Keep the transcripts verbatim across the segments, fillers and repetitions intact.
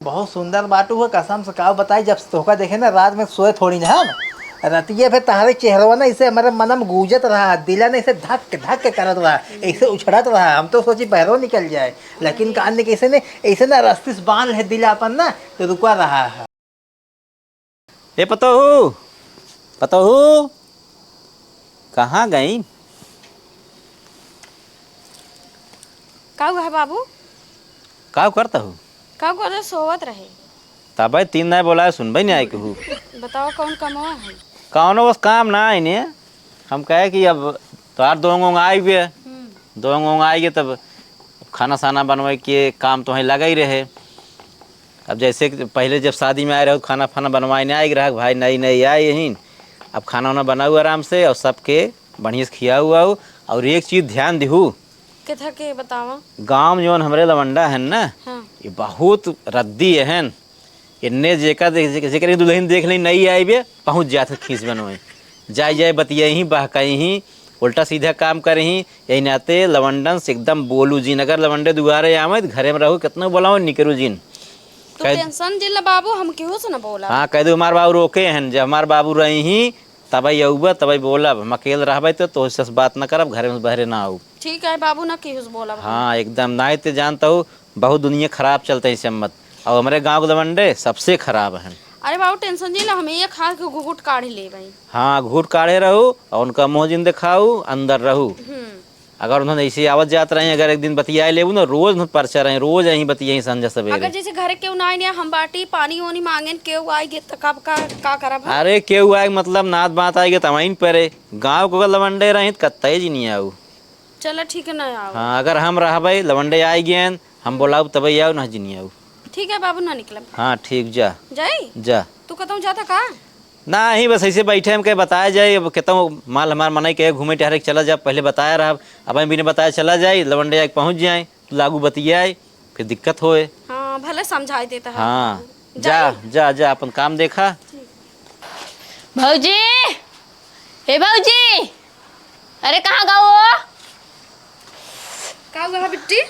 बहुत सुंदर बाटू हो, कसम से काव बताई, जब तोहका देखे ना, रात में सोए थोड़ी ना हम। रतिये पे तहरे चेहरवा ना, इसे हमारे मन में गूंजत रहा, दिला ना इसे धक धक के करत रहा, ऐसे उछड़त रहा। हम तो सोची बहरो निकल जाए, लेकिन कान ने कैसे ने, ऐसे ना रस्सी से बांध है दिला अपन ना, तो रुका रहा है। ए पतोहू, पतोहू, कहाँ गई? का हुआ है बाबू? का करता हूँ? का करे, सोवत रहे। तबे तीन दाई बोलाए, सुनबे नहीं आई कहू। बताओ, कौन कमवा है? कौनो बस काम ना आई ने। हम कहे कि अब तोहार दोंग ओंग आई बे। हम्म। दोंग ओंग आई गए तब खाना साना बनवाए के काम तो वहीं लगा ही रहे। अब जैसे कि पहले जब शादी में आए रहो, खाना फाना बनवाए नहीं आए रहा, भाई नई नई आए यहीं, अब खाना वाना बनाऊ आराम से और सबके बढ़िया से खियाऊ आऊ। और एक चीज ध्यान दिहू, केथा के बतावा? गांव में जौन हमरे लवंडा है ना, हाँ। ये बहुत रद्दी है। इन्ने जेका देख, जे-, जेकर दुल्हन देख ली, नहीं आई बे, पहुँच जात है खींच बनवाई। जाए जाए बतियाई ही, बहकाई ही, उल्टा सीधा काम करे ही। यही नाते लवंडन से एकदम बोलू जिन। अगर लवंडे दुआरे आवे तो घरे में रहू, कितना बोलाओ निकरू जिन। तो कह tension जिन ला बाबू, हम केहू से ना बोला। हाँ, कह दो हमार बाबू रोके हैं, जब हमार बाबू रही ही तबई अउबा, तबई बोलब। हम अकेल रहबे तो तोहसे बात न करब, घरे में बहरे ना आऊ। ठीक है बाबू, ना केहू से बोलब हम। हाँ, एकदम। नाहीं ते जानता हूँ, बहुत दुनिया खराब चलता है इसे मत। और हमारे गाँव के लवंडे सबसे खराब हैं। अरे बाबू, tension जिन ला, हम एक हाथ के घूंघट काढ़ लेबे। हाँ, घूंघट काढ़े रहू और उनका मुँह जिन दिखाऊ, अंदर रहू। हम्म। अगर उन्होंने ऐसे आवत जात रहे, अगर एक दिन बतियाए लेबू ना, रोज उन्होंने परचा रहे, रोज यहीं बतियाई संझा सवेरे। अगर जैसे घर केहू ना आए, हम बाटी, पानी वानी मांगेन, केहू आई गे, त कब का, का करब हम? अरे, केहू आए मतलब नात बात आए गे, तमाइन परे। गाँव के अगर लवंडे रही, त कत्ते जिन आऊ। चला, ठीक है, ना आऊ। हाँ, अगर हम रहबे, लवंडे आए गेन, हम बोलाऊ, तबे आऊ, ना जिन आऊ। ठीक है बाबू, ना निकलब। हाँ, ठीक, जा। जाई? जा। तू कतहूँ जाता का? नाही, बस ऐसे बैठे हम कहे बताया जाए, अब केतनो माल हमार मनई के घूमे टहरे के चला जा, पहले बताया रहा, अब हम बिना बताया चला जाए, लवंडे आके पहुँच जाए, लागू बतियाए, फिर दिक्कत होए। हाँ, भले समझाई देता है। हाँ, जा, जा, जा, अपन काम देखा। भौजी, ए भौजी, अरे कहाँ गओ? का हुआ है बिट्टी?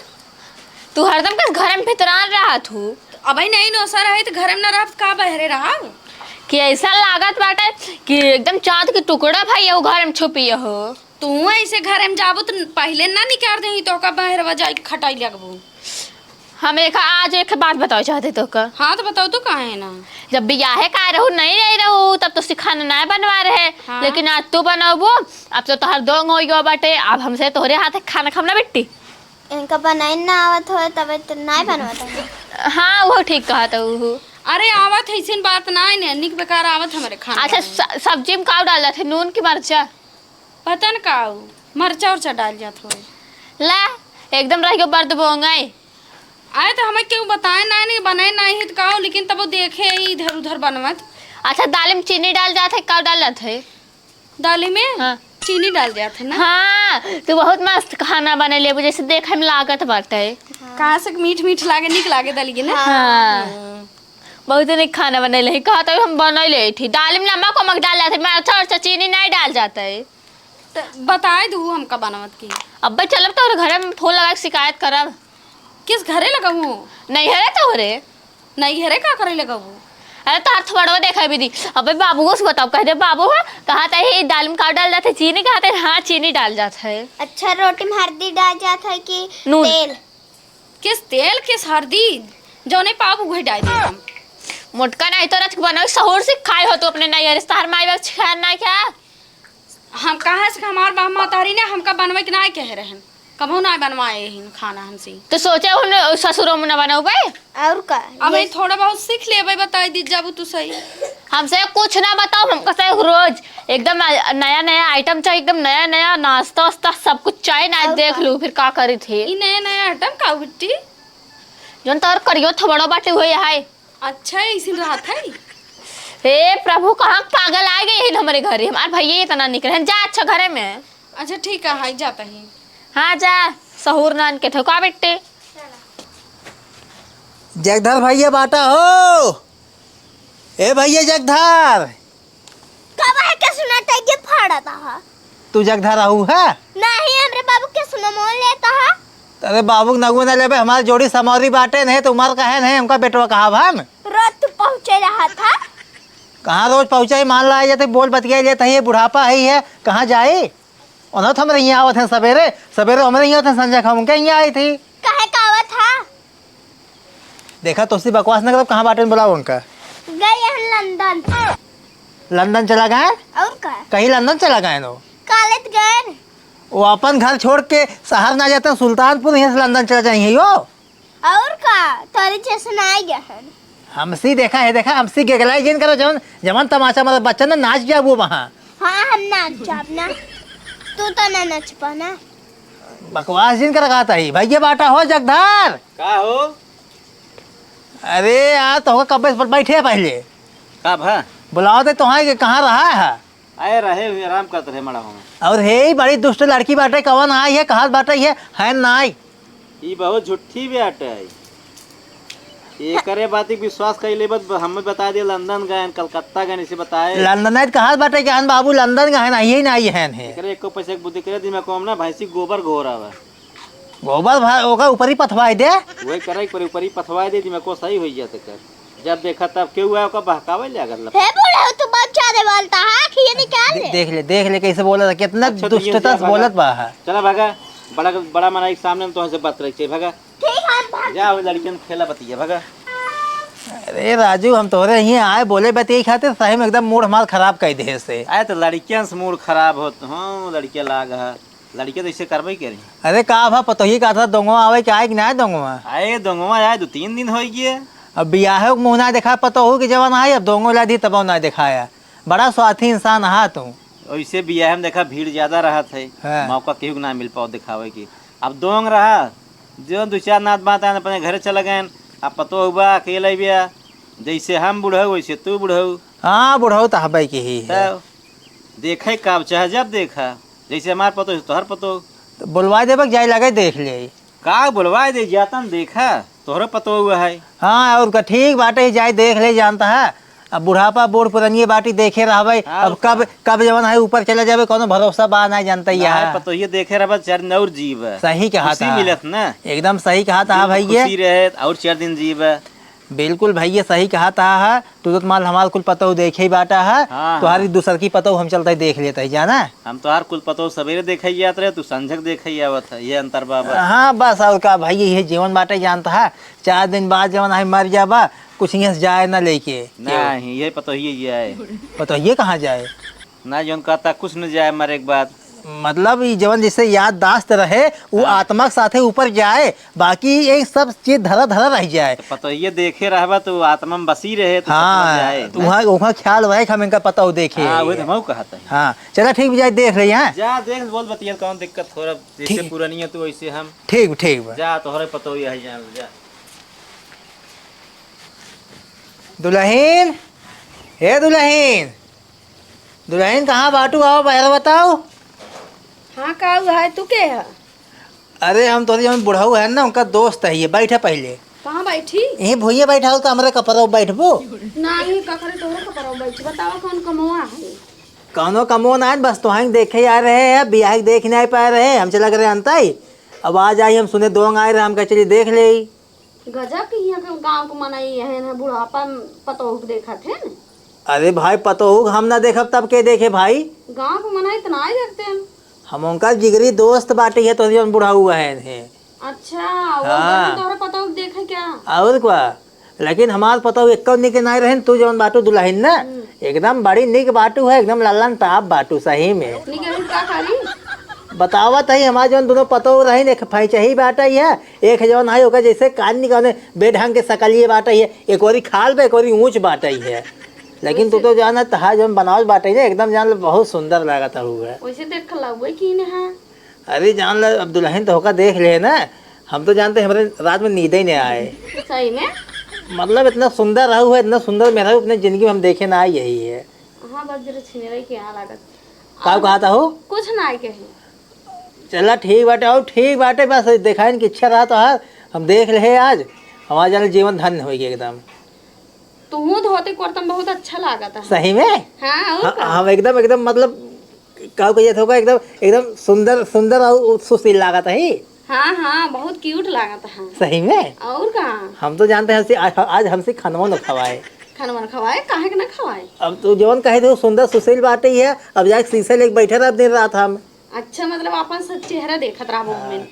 तू हरदम कस घर में भितरान रहत हू। अबही नहीं नौसा रहे तो घर में ना रहब, का बहरे रहब? कि ऐसा लागत बाटे कि एकदम चाँद के टुकड़ा भई हो घर में छुपी हो। तू ऐसे घर में जाबू तो पहले ना निकार देही तो का बहरवा जाई खटाई लगबू। हम एक, आज एक बात बतावे चाहते तोहका। हाँ, तो बताओ तो, काहे ना? जब बियाहे का रहू, नहीं रही रहू, तब तो सिखाना ना बनवा रहे। हाँ। लेकिन आज तू बनबू, अब तो तोहर दोंग हो गयो बाटे, अब हमसे तोहरे हाथ के खाना खाम ना बिट्टी। इनका बनाई ना आवत होए, तबे तो नाय बनवत है। हाँ, वो ठीक कहत हू। अरे, आवत है, ऐसन बात ना है ने, निक बेकार आवत हमरे खाना अच्छा, बनावे। स-, सब्जी में का डाल जात है, नून की मरचा? पता न का उ, मरचा उरचा डाल जात होए। ला, एकदम रह गयो बर्द बोंगई। आए तो हमें केहू बताए ना, नहीं बनाए ना ही तो का हो, लेकिन तब वो देखे ही इधर उधर बनवत। अच्छा, दाल में चीनी डाल जात है, का डाल जात है? दाली में हाँ। चीनी डाल जात है ना? हाँ, तू बहुत मस्त खाना बने लेबू, जैसे देखे में लागत बाटे। हाँ। कहाँ से मीठ मीठ लागे, निक लागे दलिए ना? हाँ। हाँ। बहुत निक खाना बनैले ही। कहत हई हम बनैले थी। दाल में नमक वमक डाल जात है, मरचा उरचा चीनी नहीं डाल जात है। त बताए दू हमका बनवत की। अब्बे चलब तोहरे घरे में फोन लगा के शिकायत करब। किस घरे लगबू? नैहरे तोहरे। नैहरे का करे लगबू? अरे तोहर थोड़वा देखा भी दी। अबे बाबू से बताओ, कह दे बाबू है, कहत है दाल में का डाल जात है, चीनी कहत है, हाँ चीनी डाल जात है। अच्छा, रोटी में हल्दी डाल जात है कि नून? तेल? किस तेल, किस हरदी, जौने पाव उहे डाल दे हम। मोटका नहीं तो रच के बनाओ, सहूर से खाए हो तू अपने नैहर से, तोहर माई बाप सिखाया ना क्या? हम कहाँ से, हमार बाप महतारी ने हमका बनवे के ना कहे रहन, कबहू ना बनवाए हिन खाना हमसे। तो सोचे उन ससुरों में ना बनाओ बे? और का? अब ये ये थोड़ा बहुत सीख लेबे, बताई दी जाबू तू सही। हमसे कुछ ना बताओ, हमका से रोज एकदम नया नया आइटम चाहिए, एकदम नया नया नाश्ता वास्ता सब कुछ चाहिए ना। और देख का? लू फिर का करी थी। ई नया नया आइटम का बिट्टी? जौन तोर करियो थोबड़ो बाटे हुए है। अच्छा, ऐसे रहत है? हे प्रभु, कहाँ पागल आ गई है हमारे घरे। हमार भैया इतना निकले हैं। जा अच्छा घरे में। अच्छा ठीक है, हाय जाता ही। हाँ जा, सहूर नान के ठोका बिट्टी। जगधर भैया बाटा हो। ए भैया जगधर। कब है के सुना तै के फाड़ा था? तू जगधर रहू है? नहीं, हमरे बाबू के सुना मोल लेता है। अरे बाबू के नगुआ ना लेबे, हमार जोड़ी समौरी बाटे नहीं तो उमर काहे नहीं, हमका बेटवा कहा हम। रोज तू पहुँचे रहा था। कहाँ रोज पहुँचे ही, मान ला जाते बोल बतिया लेत है, ये बुढ़ापा है, ये कहाँ जाई? उन्हें तो हमरे यहाँ आवत हैं सवेरे, सवेरे हमरे यहाँ आवत हैं, संझा खा उनके यहाँ आई थी। काहे का आवत हा? देखा तोसी बकवास न करब, कहाँ बाटे बुलाओ उनका। गए हैं लंदन। लंदन चला गए? और का? कहीं लंदन चला गए नो? कॉलेज गए। वो अपन घर छोड़ के शहर ना जाते, सुल्तानपुर यहाँ से लंदन चला जाएंगे यो। और का? तोरे जैसे ना आई गए हैं। हमसी देखा है, देखा, हमसी गेगलाई जिन करो, जवन, जवन तमाशा मतलब बच्चा ना नाच जाए वो वहाँ। हाँ, हम नाच जाब ना। तू तो ना नचबा ना। बकवास जिन कर लगाता ही। भैया बाटा हो जगधार। का हो? अरे यार, तो कब से बैठे है पहले? का भा? बुलाओ दे तो है कि कहाँ रहा है? आए रहे हुए आराम करत रहे मड़ा हूँ। और हे, बड़ी दुष्ट लड़की बाटे, कवन आई है, कहाँ बाटे है, है ना आई? ई बहुत झूठी बाटे है। एकरे बात के विश्वास कर लेबत, हमें बता दिया लंदन गए, कलकत्ता गए, इसे बताए। लंदन आए तो कहाँ बाटे, जान बाबू, लंदन गए ना, यही ना आई है। एकरे एको पैसा के बुद्धि करे, दिमाग कम ना, भैंसी गोबर घोर आवे। गोबर भा-, ओकर ऊपर ही पथवाई दे। वही करे, ऊपर, ऊपर ही पथवाई दे, दिमाग को सही हो जाते कर। जब देखा तब केहू आए, ओकर बहकावे ले अगर लप- हे बूढ़ा, तू बहुत ज्यादा बोलता है, आँख ये निकाल दे-, ले। देख ले, देख ले कैसे बोलत है, कितना अच्छा, तो ये दुष्टता से बोलत बा है। चला भागा, बड़ा, बड़ा मनाई के सामने में तोहसे बात रही चाहिए, भागा। ठीक है, भाग। जा, वो लड़कियन खेला बतिया, भागा। अरे राजू, हम तोहरे यहीं आए बोले बतिये खातिर, सही में एकदम मूड हमार खराब कर दे से। आए तो लड़कियन से मूड खराब होत, हाँ, लड़किया लाग है, लड़किया तो इसे करबे करी। अरे का भा, पतोही का था, दोंगवा आवे के आए कि ना दोंगवा? आए, दोंगवा आए, दो तीन दिन हो गए। अब बियाहे के मुँह ना देखा, पतोहू के जवान आए, अब दोंगो ला दी तब ना दिखाया। बड़ा स्वार्थी इंसान हा तू। वैसे बियाहे में देखा भीड़ ज्यादा रहत है, हाँ। मौका केहू के ना मिल पाओ दिखावे की। अब दोंग रहा, जो दो चार नात बात आन अपने घरे चले गए, अब पतोह बा अकेले बिया, जैसे हम बुढ़ऊ वैसे तू बुढ़ऊ। हाँ, बुढ़ऊ तो हबे की ही है। तब देखे का चाहे जब देखा, जैसे हमार पतोह तोहर पतोह। तो बुलवा देबे के जाए लगे देख ले। का बुलवा दे, जातन देखा, तोहरे पतोह हुआ है। हाँ, और का ठीक बाटे, जाए देख ले, जानता है। अब बुढ़ापा, बूढ़ पुरनिये बाटी देखे रहबे। हाँ, अब कब, कब जवन है ऊपर चला जाबे, कोनो भरोसा बा, ना जानता ही ना, है। पतोहिए देखे रहबे, चार दिन और जीबे। सही कहा खुशी था। मिलत ना। एकदम सही कहा था दिल में भैया। खुशी रहे और चार दिन जीबे। बिल्कुल भैया, सही कहा था है। तू तो माल हमार कुल पतोह देखे ही बाटा है। हाँ, तुम्हारी हाँ। दूसर की पतोह हम चलते ही देख लेते ही, जाना। हम तोहार कुल पतोह सवेरे देखे ही जात रहे, तू संझक देखे ही आवत है, ये अंतर बा बस। हाँ बस, और का भैया, ये जीवन बाटे जानता है। चार दिन बाद जवन है मर जाबा, कुछ यहाँ से जाए ना लेके। नहीं, ये पतोहिए ये आए। पतोहिए कहाँ जाए? ना, जौन कहता कुछ न जाए मरे के बाद। मतलब ई जवन जैसे याददाश्त रहे, वो हाँ। आत्मा के साथे ऊपर जाए, बाकी ये सब चीज धरा धरा रह जाए। तो पतोहिए देखे रहबा तो आत्मा में बसी रहे तो हाँ, सपना जाए। तो वहाँ, वहाँ ख्याल रहे कि हम इनका पतोह देखे। हाँ, वही तो हमहू कहत है। हाँ, चला ठीक बा, जाए देख रही हैं। जा देख बोल बतिया कौन दिक्कत हो रहा, जैसे ठीक। पुरानी है तू वैसे हम। ठीक, ठीक बा। जा तोहरे पतोहिए है जान जा। दुलहिन, हे दुलहिन, दुलहिन कहाँ बाटू? आओ बहर बताओ। हाँ, का हुआ है? तू के है? अरे हम तोरी जौन बुढ़ऊ है ना, उनका दोस्त है, ये बैठे पहले। कहाँ बैठी? यहीं भुइये बैठा हो, कमरे कपड़ों बैठबो। नहीं, ककरे तोहरे कपड़ों बैठ। बताओ कौन कमवा है? कौनो कमवा ना है, बस तोहाई देखे आ रहे हैं, बियाह के देख नहीं पाए रहे, हम चला करे अंताई। अब आज आई हम सुने दोंग आए रहे, हम कहे चलिए देख ले। गजब के हियाँ के गाँव के मनई एहन है, बुढ़ापा में पतोह के देखत है न। अरे भाई, पतोह के हम ना देखब तब के देखे भाई? गाँव के मनई इतना ही देखते हैं। हम उनका जिगरी दोस्त बाटे है, तो जौन बुढ़ऊ है, है। अच्छा, वो हाँ। गए तोहरे पतोह के देखे क्या? और का? लेकिन हमार पतोह एक्को निक नाई रहन, तू जौन बाटू दुलहिन ना, हम्म। एकदम बड़ी निक बाटू है, एकदम लल्लन टाप बाटू सही में। निक है का करी? बतावत है, हमार जौन दुनो पतोह रहिन, एक फैचही बाटै है, एक जौन है ओकर जैसे कान निकाले बेढंग के सकलिए बाटै है, एक ओरी खाल बा, एक ओरी ऊँच बाटै है। लेकिन तू वैसे तो जानत हा जौन बनावट बाटै ना, एकदम जान ले बहुत सुंदर लागत है। वैसे देख लगबे की ने हाँ। अरे जान ले, अब दुलहिन तो होकर देख ले ना, हम तो जानते हमरे रात में नींद ही नहीं आए। सही में? मतलब इतना सुंदर रहू है, इतना सुंदर मेहरारू अपने जिंदगी में हम देखे ना आई यही है। हाँ, बस जरा छिनरई के यहाँ लागत। का अब कहता हो? कुछ ना कही। चला ठीक बाटे, और ठीक बाटे, बस देखाइन की इच्छा रहा तो हर हम देख ले आज, हमारा जान जीवन धन्य होई एकदम। तुहूँ धोती कुर्ता में बहुत अच्छा लागत है। सही में? हाँ, और हाँ, का? हम एकदम, एकदम मतलब का कहिए थे ओका, एकदम, एकदम सुंदर, सुंदर और सुशील लागत है। हाँ, हाँ, बहुत क्यूट लागत है। सही में? और का? हम तो जानते हैं हमसे, आज, आज हमसे खानवा न खवाए। खानवा न खवाए? काहे के ना खवाए? अब तू जवन कहे थे, सुंदर सुशील बाटे ही है, अब जाके शीशे लेके बैठे रह दिन रात हम। अच्छा, मतलब अपन सब चेहरा देखत रहबो हाँ। हमें।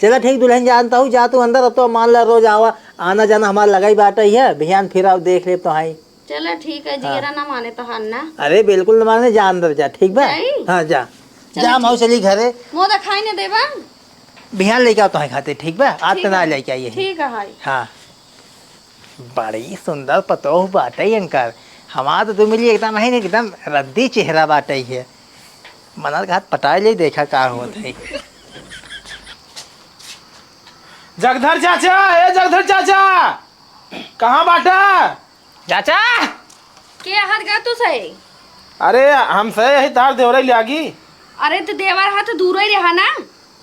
चला ठीक दुल्हन, जानता हूँ, जा तू अंदर, अब तो मान ला रोज आवा, आना जाना हमार लगाई बाटे ही है, बिहान फिर आओ देख लेब तो हाई। चला ठीक है, हाँ। जियरा ना माने तो हन ना। अरे बिल्कुल ना माने, जा अंदर जा, ठीक बा? जाई? हाँ जा। चला जा, ठीक। माऊ चली घरे। मुँह दिखाई न देबा? बिहान लेके आओ तोहरे खातिर, ठीक बा? आज ठीक तो ना है। लेके आई है। ठीक है, हाय। हाँ। बड़ी सुंदर पतोह बाटे इनकर। हमार तो तू मिली एकदम है, एकदम रद्दी चेहरा बाटे है। मनर का हाथ पटाए ले, देखा का होत है। जगधर चाचा, ए जगधर चाचा, कहाँ बाटा? चाचा! के हाथ गा तू सही? अरे, हम सही यही तार देवराई लागी। अरे, तो देवर हाथ दूर ही रहा ना।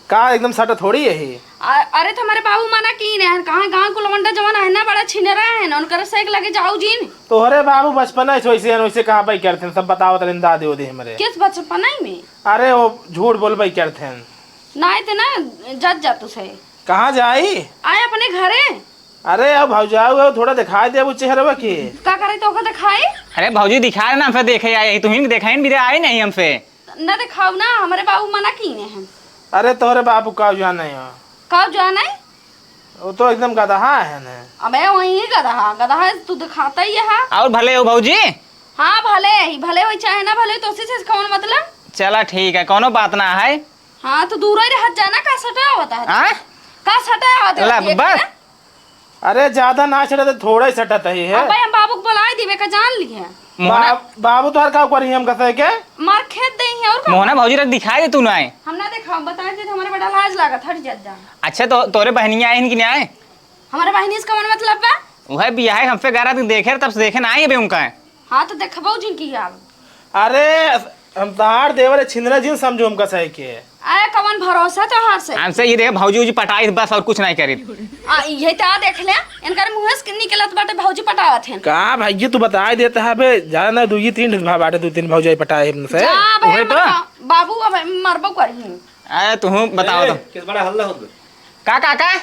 का एकदम सट थोड़ी यही? अ-, अरे, तो हमारे बाबू मना की ने, कहाँ गाँव को लवंडा जवान है ना, बड़ा छिनरा है ना, उनकर से एक लगे जाऊ जिन। तोहरे बाबू बचपना से वैसे हैं, वैसे कहाँ पाई करते हैं, सब बतावत रहन दादे ओदे हमरे। किस बचपना ही में? अरे, वो झूठ बोलबे करते हैं। ना, इतना जज जा तू सही। कहाँ जाई? आए अपने घरे। अरे, अब भौजाऊ, अब थोड़ा दिखाई देबू चेहरवा के। का करे तो ओका दिखाई? अरे भौजी, दिखाए ना, हमसे देखे आए, तुहिन के देखाइन भी आए नहीं हमसे। ना दिखाऊ ना, हमारे बाबू मना कीने हैं। अरे, तोहरे बाबू का जाने हो? का जाने? वो तो एकदम गदहा है ना। अबे वही गदहा, गदहा है, तू दिखाता ही है। और भले हो भौजी? हाँ, भले ही, भले वही चाहे ना भले, तो उसी से कौन मतलब? चला ठीक है, कोनो बात ना है। हाँ, तो दूर ही रहत जाना, का सटा होता है? हाँ? का सटा होता है? ला, देख बस। ले। अरे, ज्यादा ना सटत, थोड़ा ही सटत है, है। अब भाई, हम बाबू को बुलाए दिबे का जान ली है। मोहना बा-, बाबू तोहर का करी हम कसे के? मार खेत दे ही है और का? मोहना भौजी रख दिखाई दे तू ना है। हम ना देखा, हम बताए दे तो हमारे बड़ा लाज लागत, हट जात जा। अच्छा, तो तोरे बहनिया आइन कि ना आए? हमारे बहनी से कौन मतलब बा? वह बियाह है, हमसे ग्यारह दिन देखे, तब से देखे ना आई अबे उनका है। हाँ, तो देखबो जिनकी आल। अरे, हम तहार देवर छिंदरा जिन समझो हमका सही के। आए, कवन भरोसा तोहार से? हमसे ये देखे भौजी उजी पटाई बस और कुछ नहीं करी। आ, ये तो आ देख ले, इनकर मुँह से निकलत बाटे भौजी पटावत हैं। का भाई, ये तू बताई देता है बे, ज्यादा ना दू ही तीन ठो भा-, बाटे दू तीन भौजाई पटाए हमसे। जा बे, उहे तो। मत खा, बाबू अब मरबो करही। आए, तू बताओ ए, तो। किस बड़ा हल्ला होत बे? का, का, का?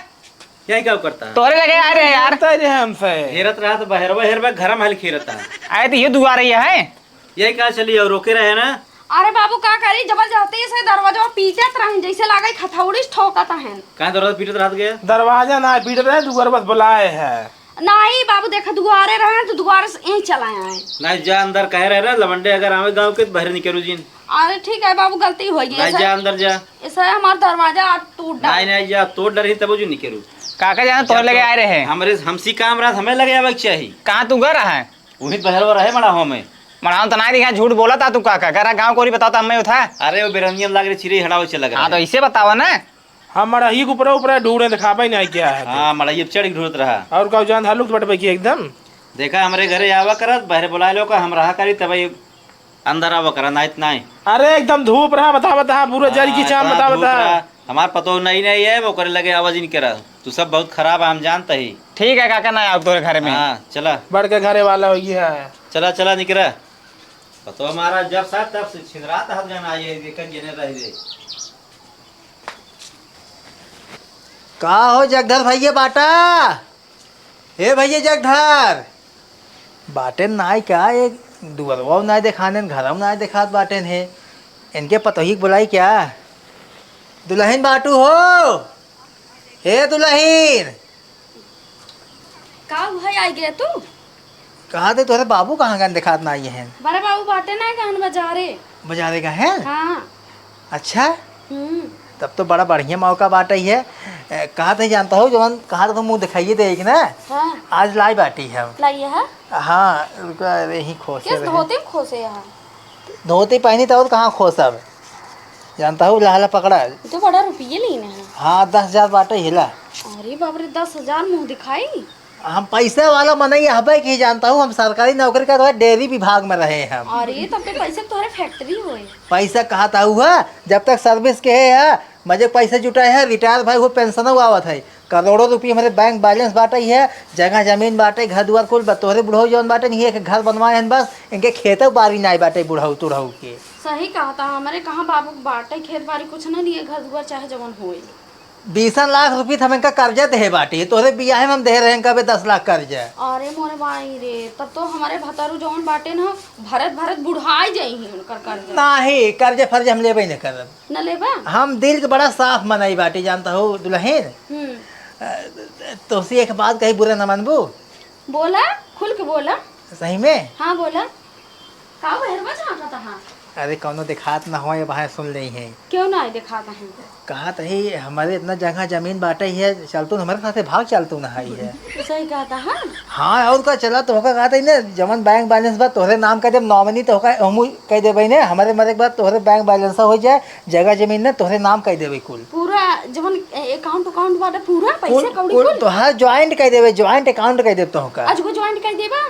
यही का करता है? तोरे लगे आ रहे यार। करता रहे हमसे। हेरत रहा तो बहरवा हेरबा, घर में हल खेरता है। आए तो ये दुआ रही है। यही का चली और रोके रहे ना। अरे बाबू, का करी, जबरदस्ती से दरवाजा पीटत रहन, जैसे लागे खथौड़ी से ठोकत हन। का दरवाजा पीटत रहत गया? दरवाजा ना पीटत रहे, दुआर बस बुलाए है। नहीं बाबू, देखा दुआरे रहे तो दुआरे से यहीं चला आए। नहीं, जा अंदर कहे रहे ना, लवंडे अगर आवे गाँव के तो बाहर निकलू जिन। अरे ठीक है बाबू, गलती हो गई। नहीं, ऐसा, जा अंदर जा। ऐसा है, हमारा दरवाजा आज टूट डाला। नहीं, नहीं, जा, तोड़ डर ही तब जो निकलू। काका जाना तोहरे लगे आए रहे। हमरे, हमसी काम रहा, हमें लगे आवे के चाही। कहाँ तू गए रहा है? वहीं बहरवा रहे मड़ाहो में। मड़ाहो तो नहीं दिखा, झूठ बोला था तू काका। करा गाँव कोरी बताओ तो हमें उठा। अरे वो बेरंगियम लाग रहे, चिड़ै हड़ावे चला गया हाँ, तो है। इसे बतावा ना। हम मड़ही के ऊपर, ऊपर ढूंढे दिखावे नहीं क्या है। हाँ, मड़ही पे चढ़ के ढूंढत रहा। और का जान हालुक बटबे की एकदम। देखा, हमरे घरे आवा करत, बहरे बुला लो का, हम रहा करी, तब ये अंदर आवा करा, नाइत नाई। अरे एकदम धूप रहा, बता, बता, पूरा जरी की हाँ, चाम, इतना बता, धूप बता। रहा। हमार पतोह नई नई है, ओकरे लगे आवाज नहीं करा। तू सब बहुत खराब है, हम जानते ही। ठीक है काका, ना आओ तोरे घरे में। हाँ, चला। बढ़ के घरे वाला हो गया है। चला, चला, निकरा। पतोह हमारा जब सा तब से छिनरात हाथ जाना आई है, देख के जेने रह दे। का हो जगधर भैया बाटा? हे भैया जगधर, बाटेन नाय का? एक दुअरवा नाय देखानेन, घरवा नाय देखात बाटेन हे। इनके पतोही के बुलाई क्या? दुलहिन बाटू हो, हे दुलहिन। का हुआ, आई गया तू? कहा थे तोहरे बाबू कहाँ गन देखात नाय हैं? बड़े बाबू बाटे नाय गहन बाजारे। बाजारे का है? हाँ। अच्छा? हम्म। तब तो बड़ा बढ़िया मौका बाटे है। ए, कहा थे जानता हो जवन, कहा थे मुँह दिखाइए दे एक ना। हाँ। आज लाई बाटी हम। लाई है? हाँ, रुका, अरे यहीं खोसे किस रहे। धोती में खोसे यहाँ? धोती पहनी तो और कहाँ खोसब? जानता हो, लहला पकड़ा। ये तो बड़ा रुपये लेने हैं। हाँ, दस हजार बाटे हिला। अरे बाप रे, दस हजार मुँह दिखाई। हम पैसे वाला मनई हबे की जानता हूँ, हम सरकारी नौकरी का तो डेयरी विभाग में रहे हम। अरे, तब तो पैसे तोहरे फैक्ट्री होए। पैसा कहा था हुआ, जब तक सर्विस के है, मजे पैसे जुटाए है, रिटायर भाई वो पेंशन आवत है, करोड़ों रुपये हमारे बैंक बैलेंस बाटे है, जगह जमीन बाटे, घर दुआर कुल बा-, तोहरे बुढ़ऊ जौन बाटे नहीं, एक घर बनवाए हैं बस, इनके खेतों बारी नाई बाटे बुढ़ऊ तुढ़ऊ के। सही कहा था, हमारे कहाँ बाबू के बाटे खेत बारी कुछ ना लिए, घर दुआर चाहे जवन होए। बीसन लाख रुपये त हम इनका कर्जा देहे बाटी, तोहरे बियाहे में हम देहे रहे इनका बे दस लाख कर्जा। अरे मोरे माई रे, तब तो हमरे भतारू जौन बाटे न, भरत भरत बुढ़ाई जाई ही उनकर कर्जा। नाही, कर्जा फर्जा हम लेबे न करब। न लेबा? हम दिल के बड़ा साफ मनई बाटी, जानत हो दुलहिन। हम्म। अ, तोहसे एक बात कही, बुरा न मनबू? बोला, खुल के बोला। सही में? हाँ, बोला। का बहरवा झाँकत हा? अरे, कौनो देखात ना होए, वहाँ सुन लेई है। क्यों ना आए देखात है? कहत ही, हमरे इतना जगह जमीन बाटे ही है, चलतू न हमरे साथे भाग चलतू न हाई है। तो सही कहत हा। हाँ, और का, चला तोहका कहत ही ना, जवन बैंक बैलेंस बा तोहरे नाम कइ देब, नॉमिनी तोहका हमू कइ देबे ने, हमरे मरे के बाद तोहरे बैंक बैलेंस होइ जाए, जगह जमीन ना तोहरे नाम कइ देबे कुल। पूरा जवन अकाउंट उकाउंट बाटे पूरा पैसा कुल, कौड़ी कुल कुल? तोहार ज्वाइंट कइ देबे, ज्वाइंट अकाउंट कइ देब तोहका। आज को ज्वाइंट कइ देबा?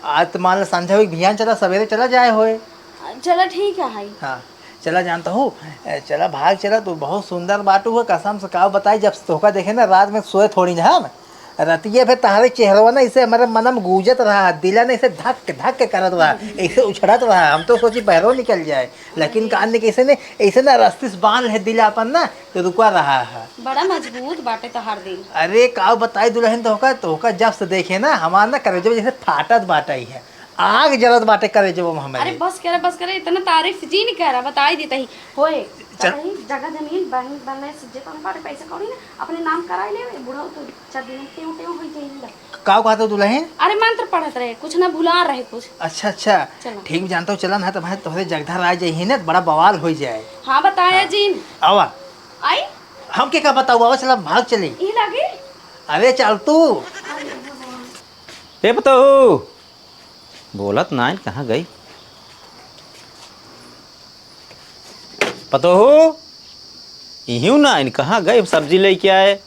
आज तो मान ला संझा हुई, बिहान चला, सवेरे चला जाए होए। चला ठीक है, हाई। हाँ, चला जानत हो, ए, चला भाग चला, तू बहुत सुंदर बाटू हो, कसम से का बताई, जब तोहका देखे ना रात में सोए थोड़ी ना हम, रतिये पे तहरे चेहरवा ना इसे हमारे मन में गूंजत रहा, दिला ना इसे धक धक के करत रहा, इसे उछड़त रहा, हम तो सोची बहरो निकल जाए, लेकिन कान ने कैसे ने, ऐसे ना रस्ती से बांध है दिल अपन ना, तो रुका रहा है। बड़ा मजबूत बाटे तोहार दिल। अरे का बताई दुलहिन तोहका, तोहका जब से देखे ना हमार ना करेजवा जैसे फाटत बाटे ही है। आग जरत बाटे करेजवा में हमरे। अरे बस करे, बस करे, इतना तारीफ जी नहीं करा, बताई देता ही। होए, चल। कहीं जगह जमीन, बैंक बैलेंस, जे कौन बाटे पैसा कौड़ी ना, अपने नाम कराई ले, बुढ़ऊ तो चार दिन में टेव टेव होई जाई ना। का कहत हो दुलहिन? अरे मंत्र पढ़त रहे, कुछ ना भुला रहे कुछ। अच्छा, अच्छा। चला। ठीक जानत हो, चला ना तो भाई तोहरे जगधर आ जाई ना, बड़ा बवाल होई जाए। हाँ, बताया हाँ। जीन। आवा। आई? हम के का बताऊ, आवा चला, भाग चली। ई लागी? अरे चल तू। अरे भगवान। ए पतोहू, बोलत नाइन, कहाँ गई? पतोहू, इहियो नाइन, कहाँ गई? सब्जी लेके आए,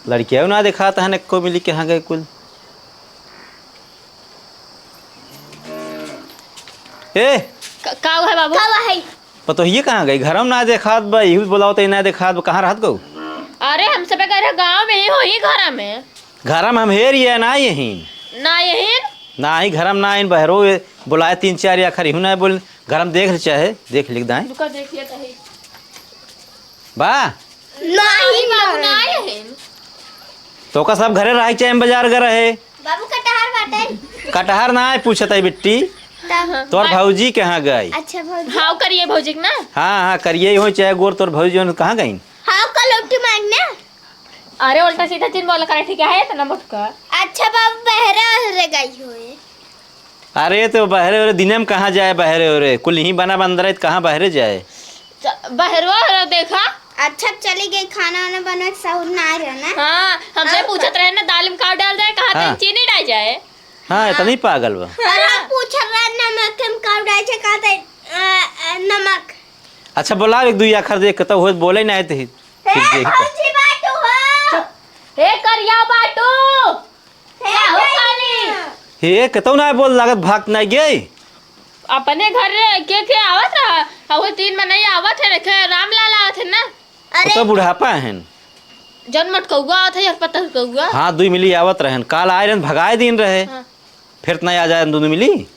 लड़किया ना देखात है, एको मिली, कहाँ गई कुल? ए! क-, का हुआ है बाबू? का हुआ है? पतोहिए कहाँ गई? घरम ना देखात बा, इहू बोलावत ही ना देखात बा, कहाँ रहत गऊ? अरे, हम सबे गए रहे गाँव में, इहो ही घरा में। घरम हम हेर ये ना यही। ना यही? ना ही घरम ना आइन, बहरो ये बोलाए तीन चार आखर इहू ना बोल, घरम देख ले चाहे, देख लिख दाएं। रुका, देख लिया चाहे। बा? नाही बाबू, ना आए हैं। तोका सब घरे रहे के चाहे, हम बाजार गए रहे। बाबू, कटहर बाटे। कटहर ना आए, पूछत है बिट्टी। तब? तोर भौजी कहाँ गई? अच्छा, भौजी। हाँ, करिए भौजी के ना। हाँ, हाँ, करिए हो चाहे गोर, तोर भौजी हो, कहाँ गई? हाँ, कल उठी मांगने। अरे, उल्टा सीधा जिन बोला करे, ठीक है, इतना मोटका। अच्छा बाबू, बहरे ओहरे गई होए। अरे, तो बहरे ओहरे दिने में कहाँ जाए, बहरे ओहरे? कुल यहीं बना बंद रहे, तो कहाँ बहरे जाए? च-, बहरो ओहरे देखा। अच्छा, चली गई, खाना वाना बनवे के सहूर ना रहे ना। हाँ, हमसे हाँ। पूछत रहे ना, दाल में का डाल जाए, कहा हाँ। चीनी डाल जाए। हाँ, हाँ। इतनी पागल बा। और हम पूछत रहे, नमक में का डाल जाए, कहा थे, अ, अ, नमक। अच्छा, बोला एक दुई आखर देख के, तो होत बोले ना है, तो ही। ए, फिर देखी तो। भौजी बाटू हो। चुप। ए, करिया बाटू। ए, का हो भौजी। खाली? हे, कतौ ना बोल लागत, भाग ना गई। अपने घर के, के आवत रहा, अब वो तीन मनई आवत है, देखे, रामलाल आवत है ना। अरे। तो बुढ़ापा है। जन मटकौआ आवत है, यार पतरकौआ। हाँ, दुई मिली आवत रहन, काल आए रहन, भगाए दिन रहे। हाँ। फिर त ना आ जाए दुनू मिली।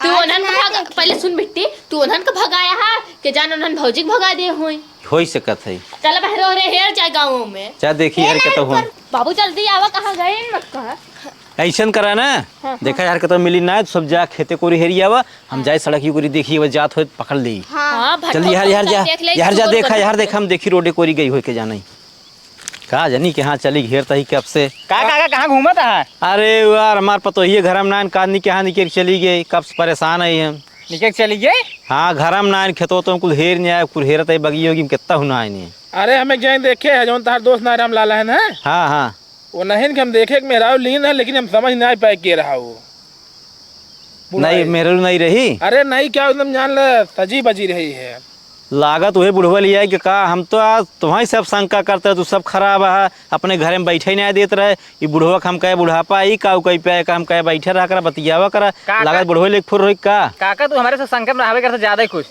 तू आज उन्हन ना के भगा, देखे। पहले सुन बिट्टी, तू उन्हन के भगाया हा, के जान उन्हन भौजी के भगा दे होई। होई सकत है। चल बहरो रे हेर जाए गाँव में। जा देखी ए हरकत लाल हो। पर बाबू जल्दी आवा, कहाँ गए इन मत कहा। ऐसन करा ना, हाँ, हाँ। देखा यार कतौ मिली ना, तो सब जा खेते कोरी हेरी आवा, हम हाँ। जाए सड़क ही कोरी देखी, वो जात होए पकड़ ली। हाँ। हाँ, भट्ठो चल यार, यार जा, देख ले, यार जा सुअर देखा, गधा। यार देखा, हम देखी रोडे कोरी गई होए के जाना ही। का जानी कहाँ चली घेर तही कब से। का, का, का, कहाँ घूमत है? अरे यार, हमार पतोहिए घर में ना, कादनी कहाँ निकल चली गई, कब से परेशान है हम। निकल चली गई? हाँ, घर में ना, खेतों तो कुल हेर नहीं आया, कुल हेरत है बगियो की कितना हुना है नहीं। अरे, हम एक जने देखे है, जौन तहार दोस्त ना राम लाला है ना? हाँ, हाँ। वो नहीं कि हम देखे कि मेहरारू लीन है, लेकिन हम समझ नहीं पाए के रहा वो। नहीं, बुढ़ाई। मेहरारू नहीं रही? अरे नहीं, क्या एकदम जान ले, सजी बजी रही है। लागत वही बुढ़वा लिया है कि का, हम तो आज तुम्हारी सब शंका करते हैं, तू सब खराब है, अपने घर में बैठे ही नहीं देत रहे। ई बुढ़वा के हम कहे बुढ़ापा, ई का कही पे का हम कहे बैठे रहा करा, बतियावा करा। काका। लागत बुढ़वा लेके फुर रही का? काका, तू हमारे से शंका में रहबे करते ज्यादा ही खुश।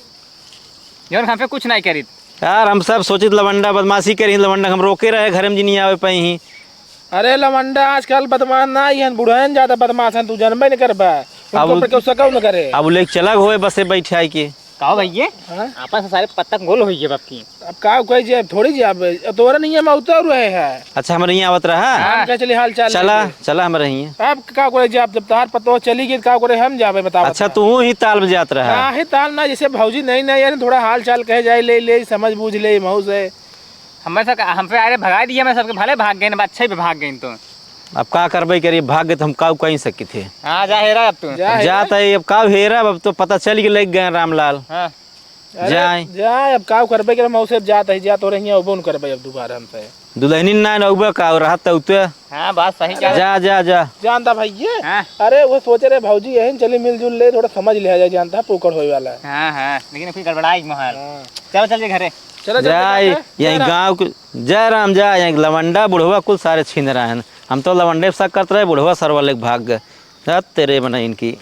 जौन हम पे कुछ नहीं करित। यार, हम सब सोचित लवंडा बदमाशी करी, लवंडा हम रोके रहे, घर में जी नहीं आवे पाई ही। अरे लवंडा, आजकल बदमाश ना ही हैं, बुढ़ाइन ज्यादा बदमाश हैं, तू जनबे नहीं करबा। उनको अब उ-, पर केहू शक न करे। अब उ लेके चला होए बसे बैठाई के। कहो भैया, हाँ? आपस में सारे पत्ता गोल होइए बाप की। अब का कोई जे थोड़ी जे अब तोरा नहीं है, मैं उतर रहे है। अच्छा, हमरे हियाँ आवत रहा? हाँ। हम कहे चली हाल चाल चला, लेके। चला हमरे हियाँ। अब का करे जे आप जब तहार पतो चली गई, का करे हम जाबे बताओ अच्छा, बता। तू ही ताल में जात रहा? हाँ, ही ताल ना, जैसे भौजी नहीं, नहीं, यानी थोड़ा हाल चाल कहे जाए, ले, ले, समझ बूझ ले, महू से। हमें सब, हम पे आरे भगा दिया, मैं सबके भले भाग गए ना, अच्छे पे भाग गए तो। अब का करबे करी, भाग गए तो हम का कहीं सकी थे। हाँ, जा हेरा अब तू। जा अब हेरा। जात है, अब का हेरा, अब तो पता चल के लग गए रामलाल। हाँ। अरे, जाए। जा, अब का करबे करे, मौसे अब जात है, जा तोरे हियाँ अबो न करबे अब दोबारा हमसे। दुल्हनी ना अउबे का, और रहत तो उते। हाँ, बात सही कहा। जा, जा, जा। जानता भाई ये? हाँ। अरे, वो सोचे रहे भौजी यही चली मिलजुल ले, थोड़ा समझ लिया जाए, जानता है पोकड़ होए वाला है। हाँ, हाँ, लेकिन फिर गड़बड़ाई माहौल। हाँ। चलो, चल जे घरे। चलो, चल, जाए, चल, चल, यही चल। गाँव के, जय राम जा, यही लवंडा बुढ़वा कुल सारे छीन रहे हैं। हम तो लवंडे पे शक करत रहे, बुढ़वा सरवा लेके भाग गए। जा तेरे बना इनकी।